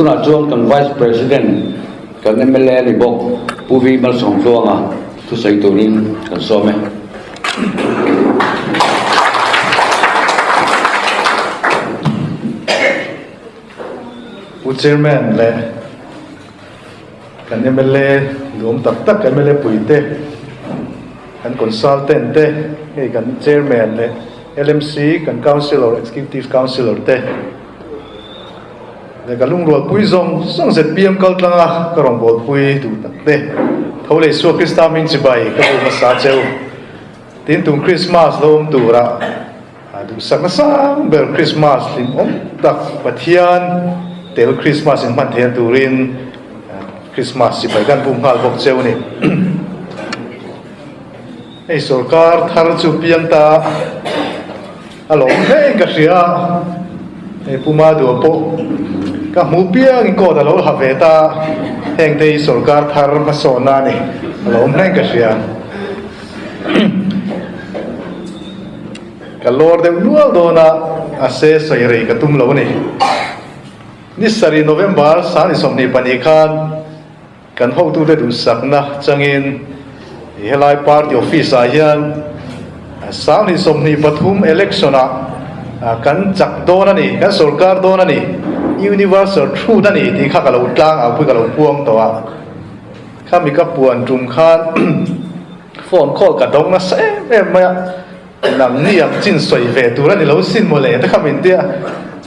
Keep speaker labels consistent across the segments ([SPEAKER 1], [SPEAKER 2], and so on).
[SPEAKER 1] Tunah chuan kan Vice President, kan mla ni bawk Pu V Malsawmtluanga thusawi turin kan sawm e.
[SPEAKER 2] Pu Chairman leh kan mla duhawm tak tak mla puite, kan consultant te, hei kan Chairman leh LMC kan Councillor, Executive Councillor te leh ka lungrualpui zawng zawng zpm kal tlanga ka rawngbawlpui duh tak te tho leh Isua Krista hming chibai ka bu hmasa cheu. Tin tum Krismas lo awm turah Duhsak nasa ber Krismas hlimawm tak Pathian tel Krismas in hman theihna turin Krismas sipai kan bum nghal bawk cheu a ni. Hei sorkar thar chu piang ta a lawm hle in ka hria a, hei Pu Madua pawh ka hmu piang in coat a lo ha ve ta, heng te hi sorkar thar hmasawnna a ni, a lawm hle in ka hria. Ka lawr deuh nual dawn a, a se sawi rei ka tum lo a ni. Ni sarih November sani 22 khan kan hotute duhsakna changin helai party office ah hian sani 23 election ah kan chak dawn a ni, kan sorkar dawn a ni, universal truth a ni tih kha ka lo tlang au pui ka lo puang tawh a. Khami ka puan tum khan phone call ka dawng nasa em em mai a, nang ni ang chin sawi ve tur a ni lo sin mawle te kha min tia,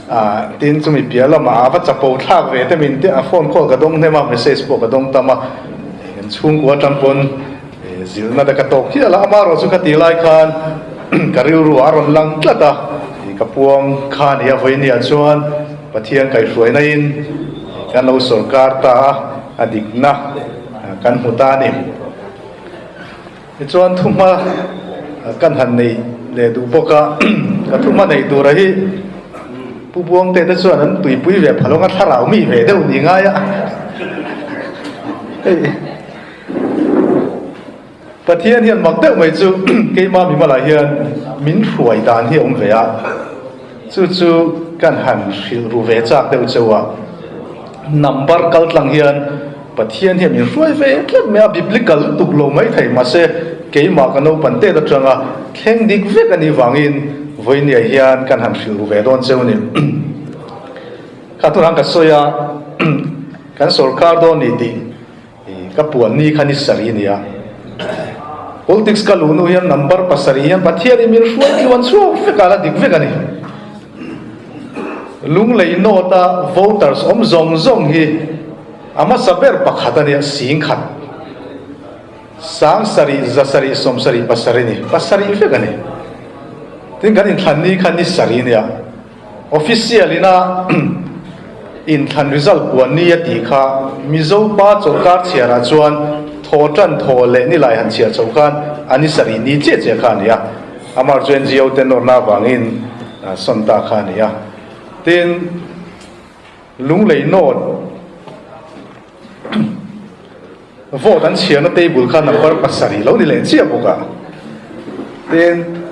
[SPEAKER 2] ah tin chumi piah lamah a va chapo thlak ve te min tia, a phone call ka dawng hnem a, message pawh ka dawng tam a, kan chhungkua atang pawn zilhna te ka tawk hial a, amaherawh chu ka tih lai khan ka rilru ah a rawn lang tlat a, ka puang kha nia vawinia chuan Pathian kaihhruaina in kan lo sorkar ta a. A dikna kan hmu ta a ni. Tichuan thuhma kan han nei leh duh bawk a, ka thuhma nei tura hi Pu Buangte te chuan an tuipui ve phalawng a thlarau mi ve deuh ni ngai a. Hei Pathian hian mak deuh mai chu keimah mimalah hian min hruai dan hi a awm ve a, chu chu kan han hrilh ru ve chak deuh cheu a. Number kal tlang hian Pathian hian min hruai ve tlat mai a, biblical lutuk lo mai thei mahse keimah ka naupan tet atanga thleng dik vek a nih vangin vawinia hian kan han hrilh ru ve dawn cheu a ni. Kha tunah ka sawi a, kan sorkar dawn ni tih. Ka puan ni kha ni sarih a ni a, politics ka luh hnu hian number pasarih hian Pathian in min hruai tluan chhuak vek a, la dik vek a ni. Lunglei North a voters awm zawng zawng hi a hmasa ber pakhat a nia, singkhat sang sarih za sarih sawm sarih pasarih a ni, pasarih vek a ni. Tin kan inthlan ni kha ni sarih a nia. Official ina inthlan result puan ni a tih kha Mizo pa chawlhkar chhiarah chuan thaw tan thaw leh ni lai han chhiar chho khan a ni sarih ni chiah chiah kha a ni a. Amar chu NGO te nawrna avangin sawn ta kha a ni a. Tin, Lunglei North vote an chhiarna table kha number pasarih lo ni leh chiah bawk a. Tin,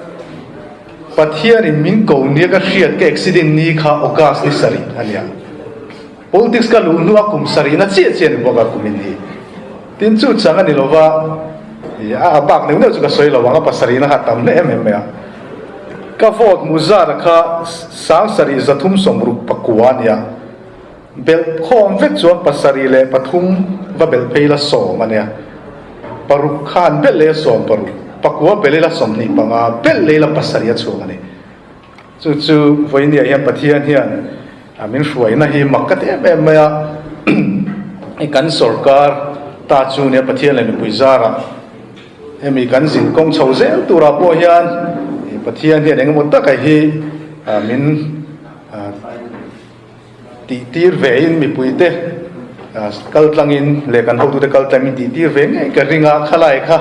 [SPEAKER 2] Pathianin min ko nia ka hriat ka accident ni kha August ni sarih a nia. Politics ka luh hnu a kum sarihna chiah chiah ni bawk a kumin hi. Tin, chu chang a ni lova, a bak neuh neuh chu ka sawi lo ang a pasarihna kha a tam hle em em mai a. Ka vote hmuh zat kha 73 39 a nia. Belh khawm vek chuan 73 va belh phei la 10 a nia. Paruk khan belh lei a 16, pakua belh ila 25, belh lei la pasarih a chhuak a ni. Chu chu vawinia hian Pathian hian min hruaina hi mak ka ti em em mai a. Kan sorkar ta chu nia Pathian leh mipui zarah hemi kan zin kawng chho zel turah pawh hian Pathian hian engemaw taka hi min Tihtir ve in mipuite kal tlangin leh kan hotute kal tlangin tihtir ve ngei ka ring a, khalai kha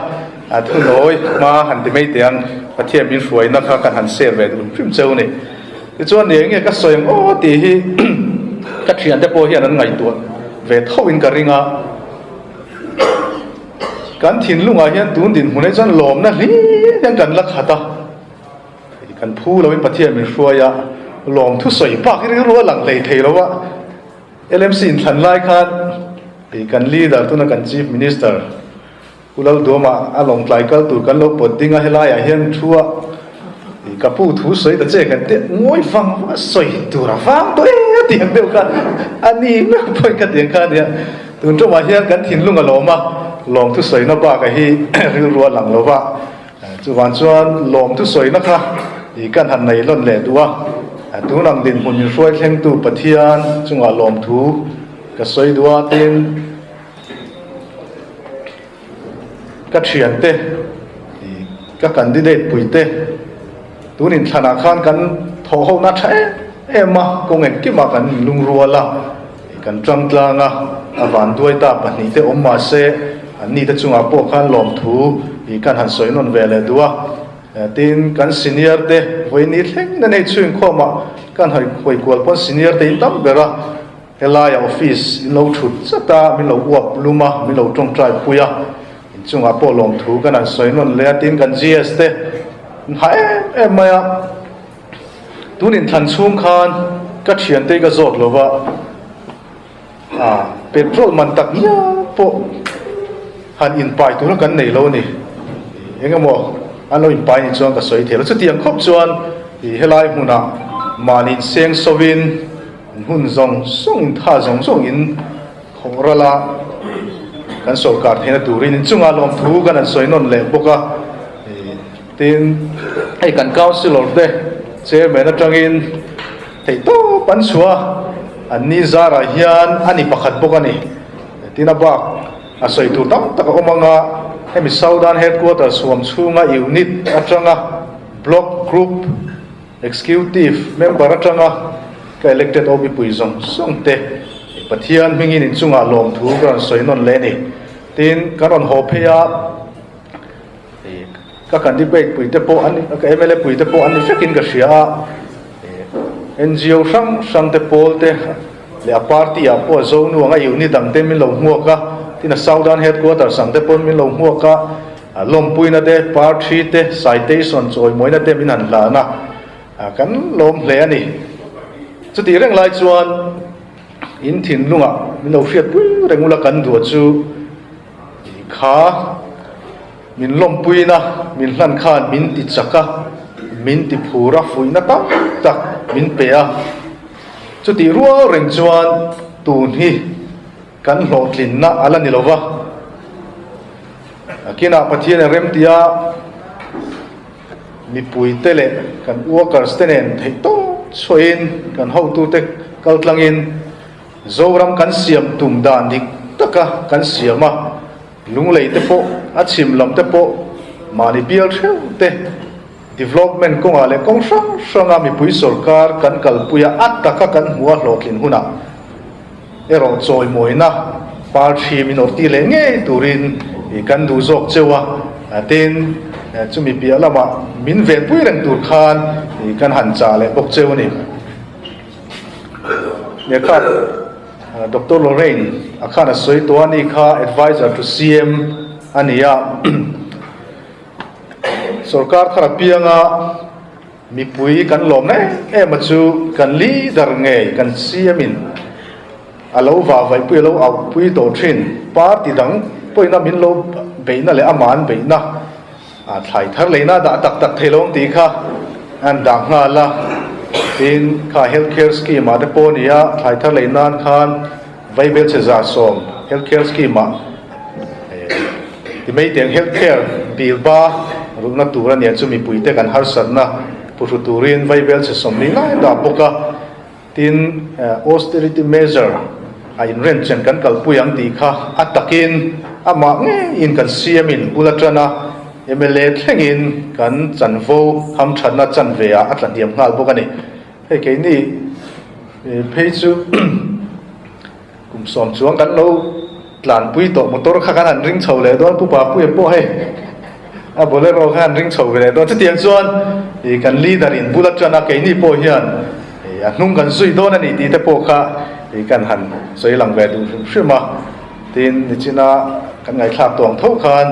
[SPEAKER 2] thunawi hma han ti mai teh ang, Pathian min hruaina kha kan han share ve duh hrim cheu a ni. Tichuan ni enge ka sawi ang aw tih hi ka thiante pawh hian an ngaihtuah ve tho in ka ring a, kan thinlungah hian tun dinhmun ah chuan lawmna hlir hian kan la khat a. Kan phu loin Pathian min hruai a, lawmthu sawi bak rilru a lang hlei thei lo a. LMC inthlan lai khan kan leader tuna kan Chief Minister Pu Lalduama a lawngtlai kal tur kan lo pawt ding a, helaiah hian thu a ka pu thu sawi ta che kan teh ngawi vang vang a, sawi tur a vang tawh e a ti ang deuh kha a ni meuh pawhin ka ti ang kha a nia. Tun ṭawmah hian kan thinlung a lawm a, lawmthu sawina bakah hi rilru a lang lo va, chuvang chuan lawmthu sawina kha kan han nei lawn leh duh a, tun ang dinhmun min hruai thlengtu Pathian chungah lawmthu ka sawi duh a, tin, Ka thiante, ka candidate puite tun inthlanah khan kan thawhhona tha em em a, kawng engkimah kan inlungrual a, kan tangtlang a, a vanduai ta pahnihte awm mah se annite chungah pawh khan lawmthu kan han sawi nawn ve leh duh a. Tin, kan senior te vawiin ni thleng na nei chhungkhawmah kan hawi kual pawn senior te in tam ber a. Helaia office in lo thut zat a, min lo uap lum a, min lo tawngtai pui a, inchungah pawh lawmthu kan han sawi nawn leh a, tin kan GS te an ha em em mai a, tun inthlan chhung khan ka thiante ka zawt lo va, ah petrol man tak ngial pawh han inpai tura kan nei lo a ni, eng emaw an lo inpai ni chuan ka sawi thei lo, chutiang khawp chuan helai hmunah mahni inseng sovin. Hun zawng zawng in tha zawng zawng in thawh ral a, kan sawrkar theihna turin inchungah lawmthu kan han sawi nawn leh bawk a. Tin, hei kan councillor te chairman atangin theihtawp an chhuah a, an ni zarah hian a ni pakhat bawk a ni. Tin, a bak a sawi tur tam tak a awm ang a, hemi Southern Headquarters huam chhunga unit atanga block group, Executive member atanga ka elected OB pui zawng zawng te Pathian hmingin inchungah lawmthu ka rawn sawi nawn leh a ni. Tin, kan rawn haw phei a, ka candidate pui te pawh an ka mla pui te pawh an ni vekin ka hria a, NGO hrang hrang te pawl te leh a party ah pawh a Zonu anga unit ang te min lo hmuak a, tin a Southern Headquarters ang te pawhin min lo hmuak a. A lawmpuina te, parthi te, citation chawimawina te min han hlan a, kan lawm hle a ni. Chutih reng lai chuan in thinlungah min lo hriatpui reng ula kan duh chu kha min lawmpuina min hlan khan min ti chak a, min ti phur a, fuihna tam tak min pe a. Chutih rual reng chuan tun hi Kan hlawhtlinna a la ni lo va, kinah Pathian a remtia mipuite leh kan workers te nen theihtawp chhuahin kan hotute kaltlangin Zoram kan siam tum dan dik taka kan siam a, lunglei te pawh a chhim lam te pawh mahni bial theuh te development kawngah leh kawng hrang hranga mipui sawrkar kan kalpuia a taka kan hmuha hlawhtlin hunah Erawh chawimawina par thi min awrh ti leh ngei turin kan duh zawk cheu a, tin chumi piah lamah min venpui reng tur khan kan han chah leh bawk cheu a ni. Lehkha Doctor Lorraine a khan a sawi tawh a ni kha Adviser to CM a ni a, sorkar thar apianga Mipui kan lawm em em a chu kan leader ngei kan CM in a lo vahvaihpui a lo auhpui tawh thin party dang pawhin a min lo beihna leh amah an beihna a thlai thar leina a dah tak tak thei lo ang tih kha an dah nghal a tin kha health care scheme ah te pawh a ni a thlai thar lei nan khan Vaibelchhe 110 health care scheme ah Ti mai teng health care bill ba rulhna tur a nia chu mipuite kan harsatna phuhru turin vaibelchhe 40 lai dah bawk a, tin austerity measure a inrenchen kan kalpui ang tih kha a takin amah ngeiin kan CM in bul atan a, mla thlengin kan chanvo hamthatna chanve ah a tlahniam nghal bawk a ni. Hei keini phei chu. Kum 10 chuang kan lo tlanpui tawh motor kha kan han ring chho leh dawn Pu Papuia pawh hei a bolero kha han ring chho ve leh dawn chutiang chuan ih kan leader in bul atana keini pawh hian ih a hnung kan zui dawn a ni tih te pawh kha ih kan han sawi lang ve duh hrim hrim a tin nichina kan ngaihthlak tawng tho khan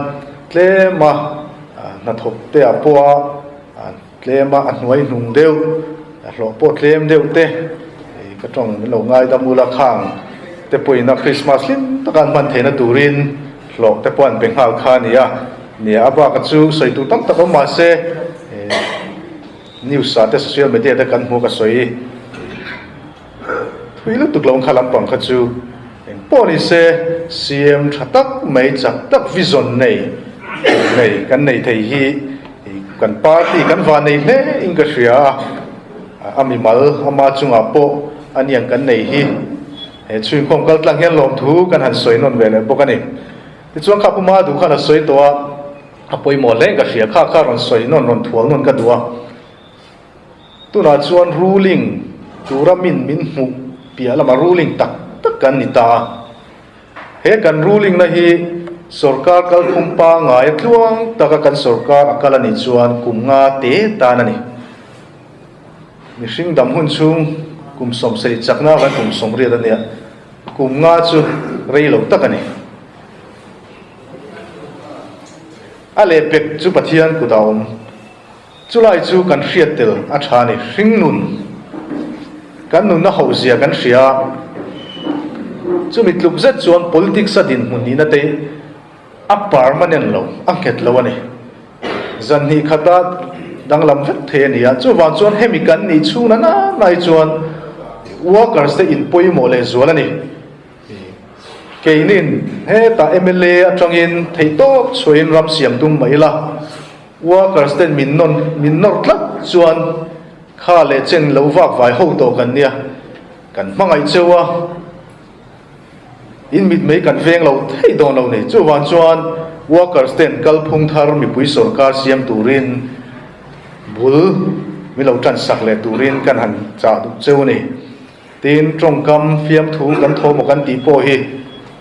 [SPEAKER 2] tlema hnathawk te ah pawh a Tlem a, a hnuai hnung deuh, a hlawh pawh tlem deuh te, ka tawng min lo ngaidam ula khang. te pawhin a Krismas hlim taka an hman theihna turin hlawh te pawh an pe nghal kha a ni a. Nia, a baka chu sawi tur tam tak awm mah se news ah te social media te kan hmu ka sawi thui lutuk lo ang kha lampang kha chu eng pawh ni se CM tha tak mai chak tak vision nei nei kan nei thei hi kan party kan van nei hle in ka hria a. A mimal ama chungah pawh a niang kan nei hi he chhuinkhawm kal tlang hian lawmthu kan han sawi nawn ve leh bawk a ni. Tichuan kha Pu Madhu khan a sawi tawh a, a pawimawh hle ka hria kha kha rawn sawi nawn rawn thual nawn ka duh a. Tunah chuan ruling tura min min hmuh piah lamah ruling tak tak kan ni ta a. He kan ruling na hi sorkar kalphung pangngai tluang taka kan sorkar a kal a nih chuan kum nga te tan a ni. Mihring dam hun chhung kum sawmsei chakna kan kum 80 a nia, kum nga chu rei lo tak a ni. A lehpek chu Pathian kut a awm. Chulai chu kan hriat tel a tha a ni. Hringnun, kan nunna hohzia kan hria a, chumi tluk zet chuan politics a dinhmun nihna te a permanent lo, a nghet lo a ni. Zan hnih khata danglam vek thei a ni a, chuvang chuan hemi kan nih chhung na na nai chuan workers te in pawimawh leh zual a ni. Keinin hetah mla atangin theihtawp chhuahin ram siam tum mai ila, workers ten min nawn min nawr tlat chuan kha leh chen lo vak vai ho tawh kan nia, kan hmangaih cheu a, in mit mai kan veng lo thei dawn lo ni. Chuvang chuan workers ten kalphung thar mipui sorkar siam turin bul min lo tan sak leh turin kan han chah duh cheu a ni. Tin, tawngkam fiamthu kan thaw maw kan tih pawh hi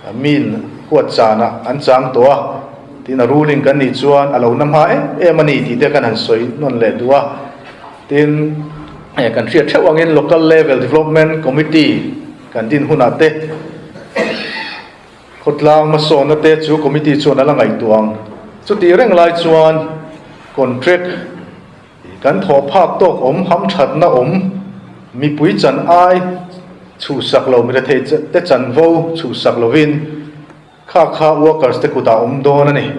[SPEAKER 2] min huat chanah an chang tawh a, tin a ruling kan nih chuan a lo na hma em em a ni tih te kan han sawi nawn leh duh a. Tin, kan hriat theuh angin Local Level Development Committee kan din hunah te khawtlang hmasawnna te chu committee chuan a la ngaihtuah ang. Chutih reng lai chuan contract Kan thawh phak tawk awm, hamthatna awm, mipui chan ai chhuhsak lo, mirethei te chanvo chhuhsak lovin kha kha workers te kutah awm dawn a ni.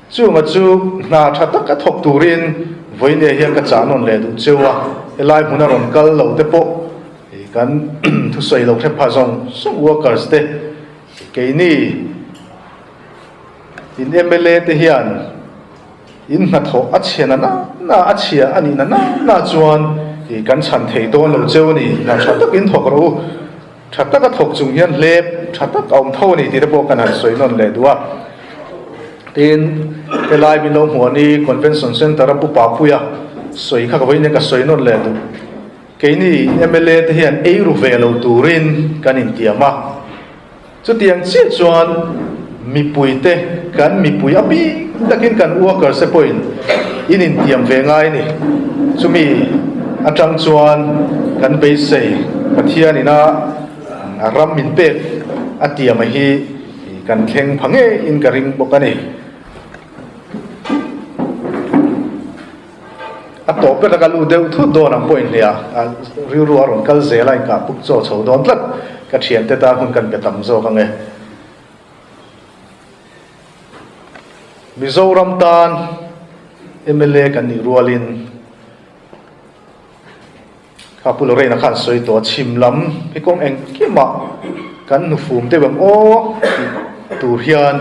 [SPEAKER 2] Chunga chu hna tha taka thawk turin vawinia hian ka chah nawn leh duh cheu a, helai hmuna rawn kal lo te pawh kan thusawi lo hre pha zawng zawng workers te keini in mla te hian In hnathawh a chhia na na na, a chhia a nih na na na chuan i kan chhan thei dawn lo cheu a ni. Hna tha takin thawk rawh u. Tha taka thawk chung hian hlep tha tak a awm tho a ni tih te pawh kan han sawi nawn leh duh a. Tin, helai min lo hmuh a ni, Convention Centre a Pu Papuia sawi kha ka vawiin hian ka sawi nawn leh duh. Keini mla te hian ei ru ve lo turin kan intiam a. Chutiang chiah chuan mipuite kan mipui a bik takin kan workers te pawhin in intiam ve ngai a ni. Chumi atang chuan kan beisei Pathian ina a ram min pek a tiam a hi kan thleng pha ngeiin ka ring bawk a ni. A tawp ber ka lu deuh thut dawn ang pawh inhliah a, rilru a rawn kal zel a, inkah puk chaw chho dawn tlat. Ka thiante tan hun kan pe tam zawk ang e. Mizoram tan mla kan nih rualin kha Pu Lorraine-a khan sawi tawh a, chhim lam hi kawng engkimah kan hnufum deuh em aw tih tur hian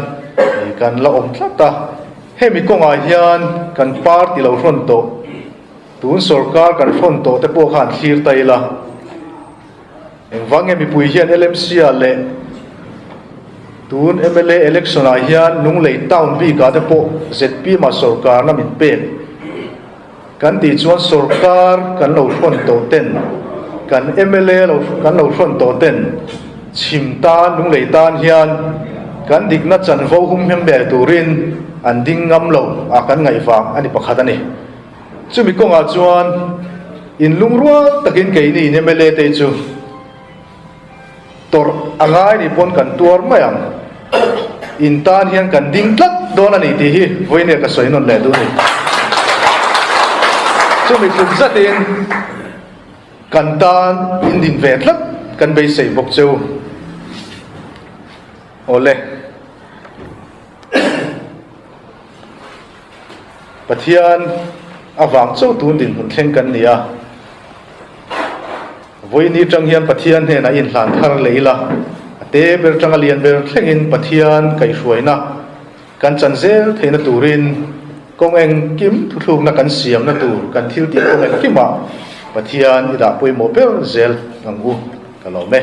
[SPEAKER 2] kan la awm tlat a. Hemi kawngah hian kan party lo hrawn tawh, tun sorkar kan hrawn tawh te pawh khan thlir ta ila. Engvang nge mipui hian LMC-ah leh tun mla election-ah hian Lunglei town bikah te pawh zpm-ah sorkarna min pek? Kan tih chuan sorkar kan lo hrawn tawh ten, kan mla lo kan lo hrawn tawh ten chhim tan, lunglei tan hian kan dikna chanvo humhem ber turin an ding ngam lo a kan ngaih vang a ni pakhat a ni. Chumi kawngah chuan inlungrual takin keini in mla te chu Tawrh a ngai nih pawn kan tuar mai ang. In tan hian kan ding tlat dawn a ni tih hi vawinia ka sawi nawn leh duh a ni. Chumi tluk zatin kan tan in din ve tlat kan beisei bawk cheu. Awle. Pathian avang chauh tun dinhmun thleng kan ni a. Vawiini tang hian Pathian hnenah inhlan thar leh ila, a te ber tanga lian ber thlengin Pathian kaihhruaina kan chan zel theihna turin kawng engkim thuthlukna kan siamna tur kan thil tih kawng engkimah Pathian i dah pawimawh ber zel ang u ka lawm e.